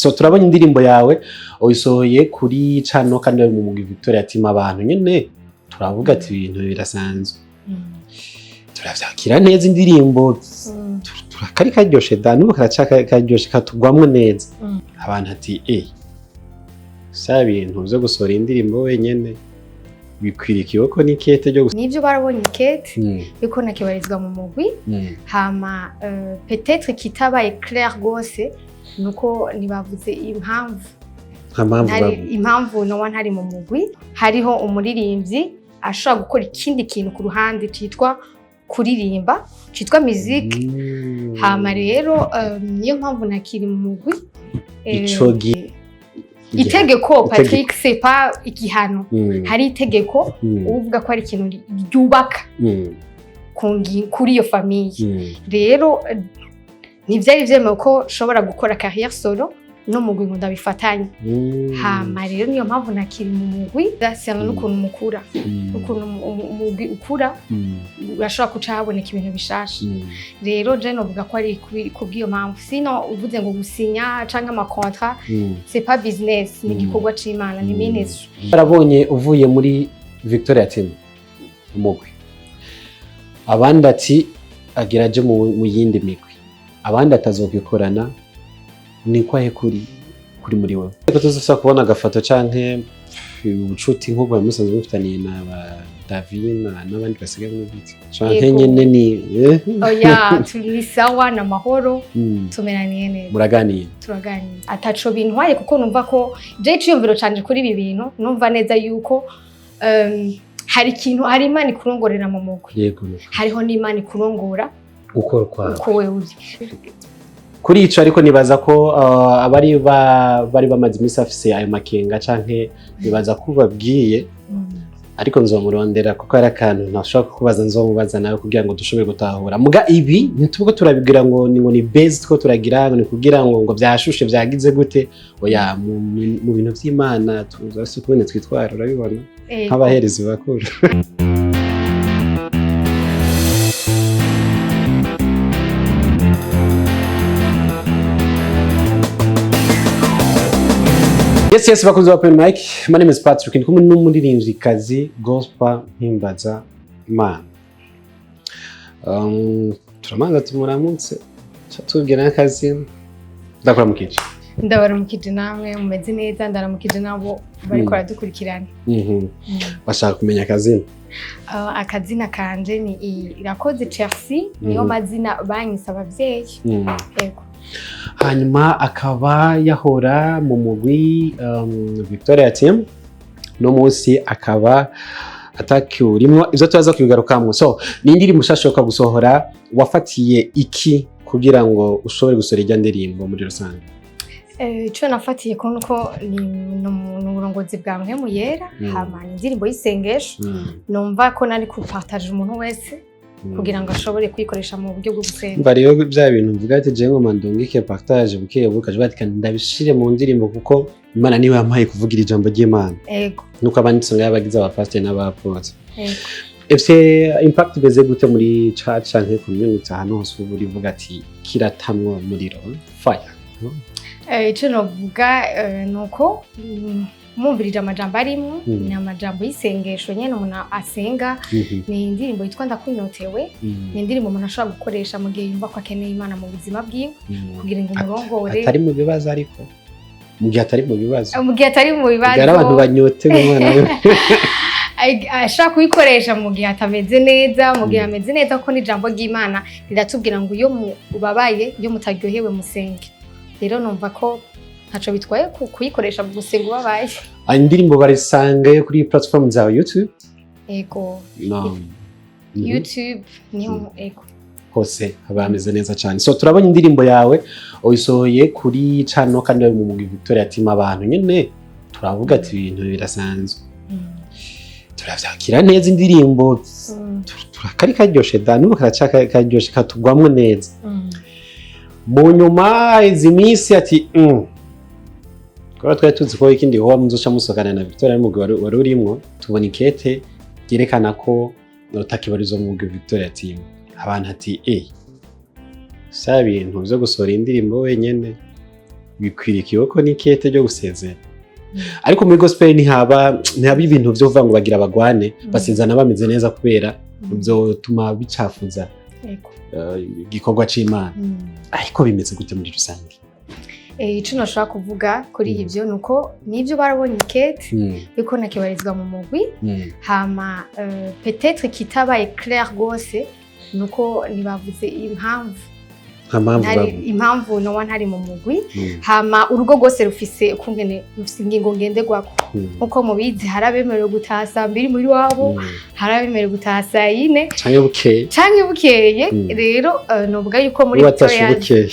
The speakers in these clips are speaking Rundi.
So turabonye indirimbo yawe uyisohoye kuri cano kandi mu mugwi Victoria Team, abantu nyene turavuga ati ibintu birasanzwe, turavyakira neza indirimbo, kari karyoshe da, nubu karaca karyoshe, katugwamwo neza. Abantu ati sa bintu vyo gusohora indirimbo wenyene bikwiriye ko n'ikete ryo Nivyo, barabonye ikete yuko nakibarizwa mu mugwi. Hama peut-être kitabaye clair gose nuko ntibavuze impamvu. Nta mpamvu. Impamvu noba ntari mu mugwi, hariho umuririmbyi ashobora gukora ikindi kintu ku ruhande citwa kuririmba, citwa musique. Hama rero niyo mpamvu nakiri mu mugwi. Ico Itegeko, Patrick, c'est pas igihano. Hari itegeko uvuga ko ari ikintu ryubaka kuri iyo famille. Rero ntivyari vyemewe ko nshobora gukora carrière solo no mugwi ngo ndabifatanye. Hama rero niyo mpamvu nakiri mu mugwi, dasana n'ukuntu mukura, ukuntu umugwi ukura, urashobora kuca haboneka ibintu bishasha. Rero je novuga ko ari kubw'iyo mpamvu. Sino uvuze ngo gusinya canke ama contrat, c'est pas business, ni igikorwa c'Imana, ni ministry. Barabonye uvuye muri Victoria Team umugwi, abandi ati agira aje mu yindi migwi, abandi atazokwikorana. Ni kwahe kuri muri wewe? Ariko tuzosubira kubona agafoto canke ubucuti nk'ubwo musanzwe mufitaniye na ba Davina n'abandi basigaye muri biti canke Yego. nyene ni Oya, turi sawa na mahoro. Tumeraniye neza. Muraganira? Turaganira, ataco bintwaye, kuko numva ko je iciyumviro canje kuri ibi bintu, numva neza yuko hari ikintu, hari Imana ikurongorera mu mugwi. Hariho n'Imana ikurongora gukora kwawe uko wewe uri. Kuri ico ariko nibaza ko abari bari bamaze iminsi bafise ayo makenga canke nibaza ko ubabwiye, ariko nzomurondera kuko hari akantu ntashobora kukubaza, nzomubaza nawe kugira ngo dushobore gutahura. Muga ibi ntituko turabigira ngo ni base two turagira ngo ni kugira ngo vyashushe vyagize gute. Oya, mu bintu vy'Imana tuzafise ukubene twitwara, urabibona, nk'abaherezi bakuru. Yes, bakunzi ba Open Mic. My name is Patrick. Ndi kumwe n'umuririmvyikazi gospel mpimbaza Imana. Turamanza tumuramutse, ca tubwira n'akazina. Ndakuramukije. Ndabaramukije namwe, mumeze neza? Ndaramukije nabo bariko baradukurikirana. Bashaka kumenya akazina. Akazina kanje ni Irakoze Chelsea, niyo mazina banyise abavyeyi. Yego. Hanyuma akaba yahora mu mugwi Victoria Team, no munsi akaba atakiwurimwo, ivyo turaza kubigarukamwo. So ni indirimbo ushashoka gusohora, wafatiye iki kugira ngo ushobore gusohora irya ndirimbo muri rusange? Ico nafatiye ko nuko ni uburongozi bwa Mpwemu Yera. Hama ni indirimbo y'isengesho, numva ko nari kupartaje umuntu wese kugira ngo ashobore kuyikoresha mu buryo bwo gusenga. Umva rero, bya bintu mvuga ati jewe ngoma ndungike partage buke buke, aje ati ndabishire mu ndirimbo kuko Imana niwe yampaye kuvugira ijambo ry'Imana. Nuko abandi usanga yabagize abapasiteri n'abapote. Ifise impact imeze gute muri church canke community, ahantu hose uba urivuga ati kiratamwo umuriro, fire? Ico novuga nuko mwumvirije amajambo arimwo, ni amajambo y'isengesho nyene umuntu asenga. Ni indirimbo yitwa Ndakunyotewe. Ni indirimbo umuntu ashobora gukoresha mu gihe yumva ko akeneye Imana mu buzima bwiwe kugira ngo umurongore. Atari mu bibazo, ariko mu gihe atari mu bibazo. Mu gihe atari mu bibazo. Hari abantu banyotewe umwana we. Ashobora kuyikoresha mu gihe atameze neza, mu gihe ameze neza, kuko n'ijambo ry'Imana riratubwira ngo iyo mubabaye, iyo mutaryohewe, musenge. Rero numva ko ntaco bitwaye kuyikoresha mu gusenga ubabaye. Ah, indirimbo barisanga kuri platform zawe, YouTube? Ego. No. YouTube niho, ego. Hose haba hameze neza cyane. So turabonye indirimbo yawe uyisohoye kuri cano kandi mu mugwi Victoria Team, abantu nyene turavuga ati ibintu birasanzwe, turavyakira neza indirimbo, kari karyoshe da, nubu karaca karyoshe, katugwamwo neza. Mu nyuma izi minsi ati kubera twari tuzi ko ikindi hoba muzoca musohokana na Victoria mu mugwi wari urimwo, tubona ikete ryerekana ko utakibarizwa mu mugwi Victoria Team. Abantu ati sa bintu vyo gusohora indirimbo wenyene Bikwirikiwe ko n'ikete ryo gusezera, ariko muri gospel ntihaba ibintu vyo kuvuga ngo bagira bagwane, basezerana bameze neza, kubera byotuma bicafuza igikorwa c'Imana. Ariko bimeze gute muri rusange? Ico nashobora kuvuga kuri ivyo nuko nivyo, barabonye ikete yuko nakibarizwa mu mugwi. Hama peut-être kitabaye clair gose nuko ntibavuze impamvu. Nta mpamvu bavuga. Impamvu nowa ntari mu mugwi. Hama urugo rwose rufise ukungene, rufise ingingo ngenderwako. Nkuko mubizi, hari abemerewe gutaha saa 2 muri wabo, hari abemerewe gutaha saa 4 canke bukeye. Canke bukeye. Rero novuga yuko muri watashe Victoria's bukeye.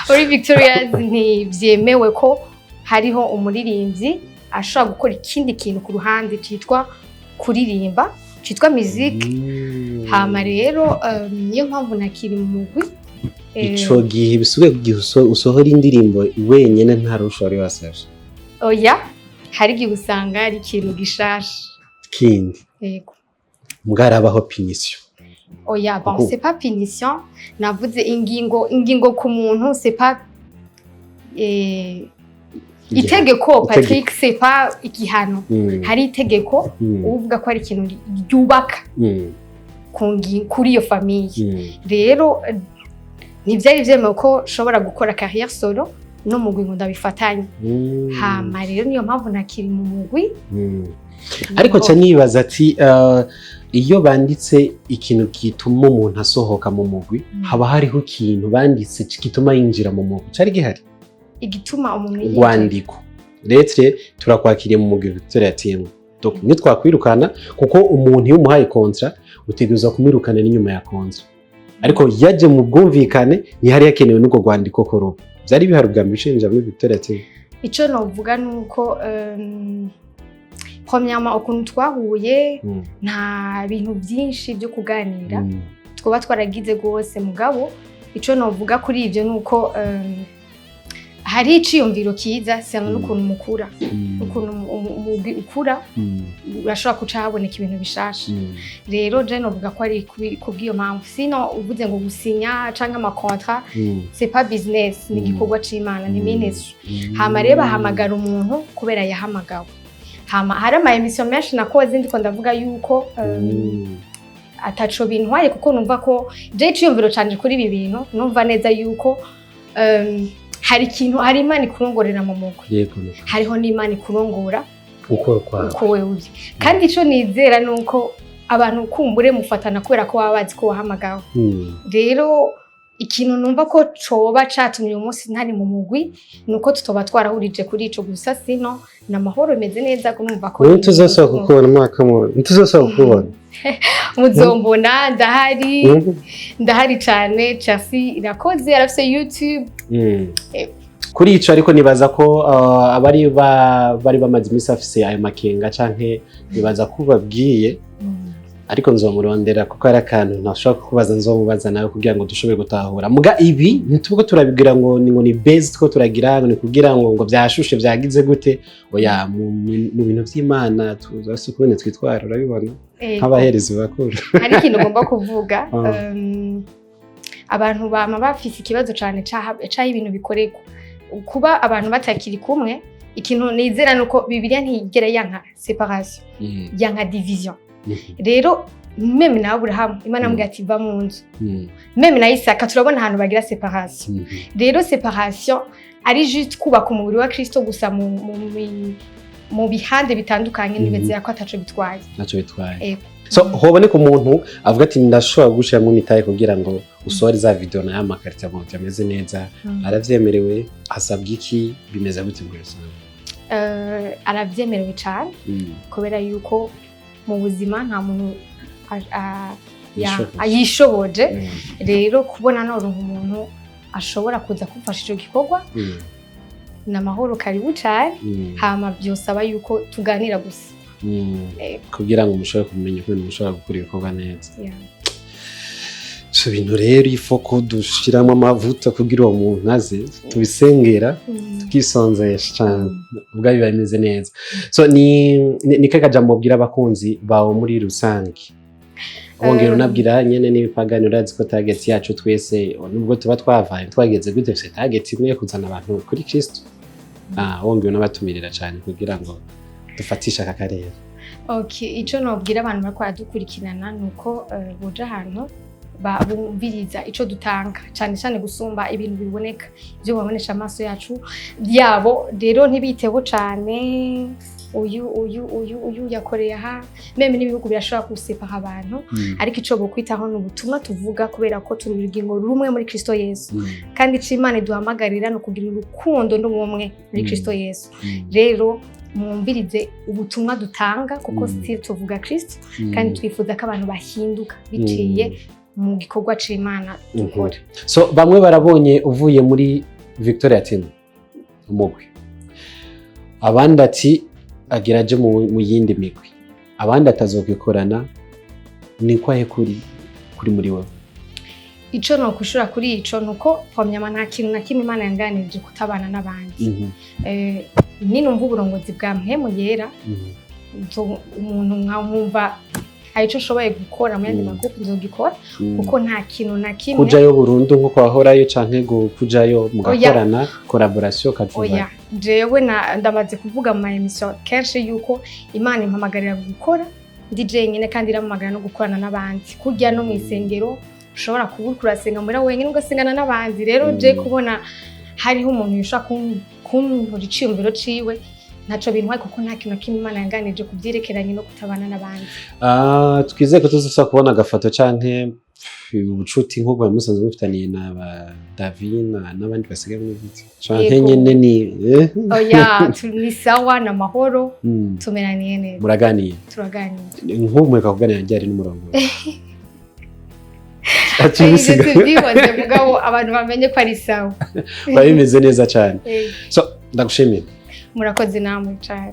Muri Victoria's ntibyemewe ko hariho umuririmbyi ashobora gukora ikindi kintu ku ruhande citwa kuririmba, citwa musique. Hama rero niyo mpamvu nakiri mu mugwi. Ico gihe bisubiye ku gihe usohora indirimbo wenyene, nta rusha wari wasavye? Oya, hari igihe usanga ari ikintu gishasha. Kindi? Yego. Mbwarabaho punition? Oya, bon, c'est pas punition. Navuze ingingo ku muntu, c'est pas itegeko, Patrick, c'est pas igihano. Hari itegeko uvuga ko ari ikintu ryubaka kuri iyo famille. Rero ntivyari vyemewe ko nshobora gukora carrière solo no mugwi ngo ndabifatanye. Hama rero niyo mpamvu nakiri mu mugwi. Ariko ca nibaza ati iyo banditse ikintu gituma umuntu asohoka mu mugwi, haba hariho ikintu banditse gituma yinjira mu mugwi. Cari gihari? Igituma umuntu yinjira? Urwandiko, lettre: turakwakiriye mu mugwi Victoria Team. Donc nitwakwirukana, kuko umuntu iyo umuhaye contrat utegerezwa kumwirukana n'inyuma ya contrat, ariko yaje mu bwumvikane, ntihari hakenewe n'ubwo rwandiko ko ruba. Vyari bihari ubwa mbere ucinjira muri Victoria Team? Ico novuga nuko premièrement, ukuntu twahuye, nta bintu byinshi byo kuganira twaba twaragize rwose. Mugabo ico novuga kuri ibyo nuko hari iciyumviro kiza sanga n'ukuntu mukura, ukuntu umugwi ukura, urashobora kuca haboneka ibintu bishasha. Rero je novuga ko ari kubw'iyo mpamvu. Sino uvuze ngo gusinya canke ama contrat, c'est pas business, ni igikorwa c'Imana, ni ministry. Hama rero bahamagara umuntu kubera yahamagawe. Hama hari ama émission menshi nakoze ndiko ndavuga yuko ataco bintwaye, kuko numva ko je iciyumviro canje kuri ibi bintu, numva neza yuko hari ikintu, hari Imana ikurongorera mu mugwi, hariho n'Imana ikurongora gukora kwawe. Uko wewe uri. Kandi ico nizera ni uko abantu kumbure mufatana kubera ko baba bazi ko wahamagawe. Rero ikintu numva ko coba catumye uyu munsi ntari mu mugwi ni uko tutoba twarahurije kuri ico gusa. Sino ni amahoro, bimeze neza, numva ko Ubu ntituzosaba kukubona umwaka mu ntituzosaba kukubona. Muzombona, ndahari. Ndahari cane. Chelsea irakoze, arafise YouTube. Kuri ico ariko nibaza ko abari bari bamaze iminsi bafise ayo makenga, canke nibaza ko babwiye, ariko nzomurondera kuko ari akantu ntashobora kukubaza, nzomubaza nawe kugira ngo dushobore gutahura. Muga ibi ntituko turabibwira ngo ni base two turagira ngo ni kugira ngo vyashushe vyagize gute. Oya, mu bintu vy'Imana tuzase ukubene twitwara, urabibona, nk'abaherezi bakuru. Hari ikintu ugomba kuvuga. Abantu bama bafise ikibazo cane c'aho ibintu bikorerwa, kuba abantu batakiri kumwe. Ikintu nizera nuko Bibiliya ntiyigera yanka séparation, yanka division. Rero même na Aburahamu, Imana amubwira ati: "Va mu nzu." Même na Isaka, turabona ahantu bagira séparation. Rero séparation ari juste kubaka umubiri wa Kristo gusa mu bihande bitandukanye. Nibezera ko ataco bitwaye. Ntacyo bitwaye. Ego. So hoboneka umuntu avuga ati: "Ndashobora gushiramo imitahe kugira ngo usohore za video na ya ma qualité ameze ameze neza." Aravyemerewe? Hasabwa iki? Bimeze gute muri rusange? Aravyemerewe cane, kubera yuko mu buzima nta muntu Yishoboje. yishoboje. Rero kubona noronka umuntu ashobora kuza kumfasha ico gikorwa, ni amahoro, karibu cane. Hama byosaba yuko tuganira gusa. Kugira ngo mushobore kumenya ukuntu mushobora gukora ibikorwa neza. So ibintu rero ifo ko dushiramo amavuta kugira uwo muntu aze, tubisengera, tukisonzesha cane, ubwo biba bimeze neza. So ni kaka jambo ubwira abakunzi bawe muri rusange? Wongera unabwira nyene n'ibipagani, urazi ko target yacu twese, nubwo tuba twavaye twageze gute, dufise target imwe yo kuzana abantu kuri Kristo. Wongera unabatumirira cyane kugira ngo dufatishe aka karere. Okay, ico nobwira abantu bariko baradukurikirana ni uko boja ahantu bumviriza ico dutanga, cane cane gusumba ibintu biboneka, ivyo babonesha amaso yacu yabo. Rero ntibiteho cane uyu uyu uyu uyu yakoreye aha, même n'ibihugu birashobora gusepara abantu, ariko ico bokwitaho ni ubutumwa tuvuga, kubera ko turi urugingo rumwe muri Kristo Yesu, kandi ico Imana iduhamagarira ni ukugira urukundo n'ubumwe muri Kristo Yesu. Rero mwumvirize ubutumwa dutanga, kuko still tuvuga Kristo, kandi twifuza ko abantu bahinduka biciye mu gikorwa c'Imana dukora. So bamwe barabonye uvuye muri Victoria Team umugwi, abandi ati agira aje mu yindi migwi, abandi atazokikorana. Ni kwahe kuri muri wewe? Ico nokwishura kuri ico nuko premièrement nta kintu na kimwe Imana yanganirije kutabana n'abandi. Ninumva uburongozi bwa Mpwemu Yera, umuntu nkamwumva hari ico nshoboye gukora mu yandi ma groupe, nzogikora, kuko nta kintu na kimwe. Kujayo burundu nkuko wahorayo, canke kujayo mugakorana collaboration kavuga? Oya, jewe ndamaze kuvuga mu ma émission kenshi yuko Imana impamagarira gukora ndi jenyine, kandi irampamagarira no gukorana n'abandi. Kurya no mu isengero ushobora kuba uriko urasenga muri wenyine, ugasengana n'abandi. Rero je kubona hariho umuntu yoshobora kumpura iciyumviro ciwe, ntaco bintwaye, kuko nta kintu na kimwe Imana yanganije ku vyerekeranye no kutabana n'abandi. Twizeye ko tuzosubira kubona agafoto canke ubucuti nk'ubwo musanzwe mufitaniye na ba Davina n'abandi basigaye muri Vita, canke Yego. nyene ni Oya, ni sawa, ni amahoro, tumeraniye neza. Muraganiye? Turaganira. Nk'ubu mureka kuganira ryari n'umurongo? Ibyo tubyihoze, mugabo abantu bamenye ko ari sawa. Biba bimeze neza cyane. Eh, So ndagushimiye. Murakoze namwe cyane.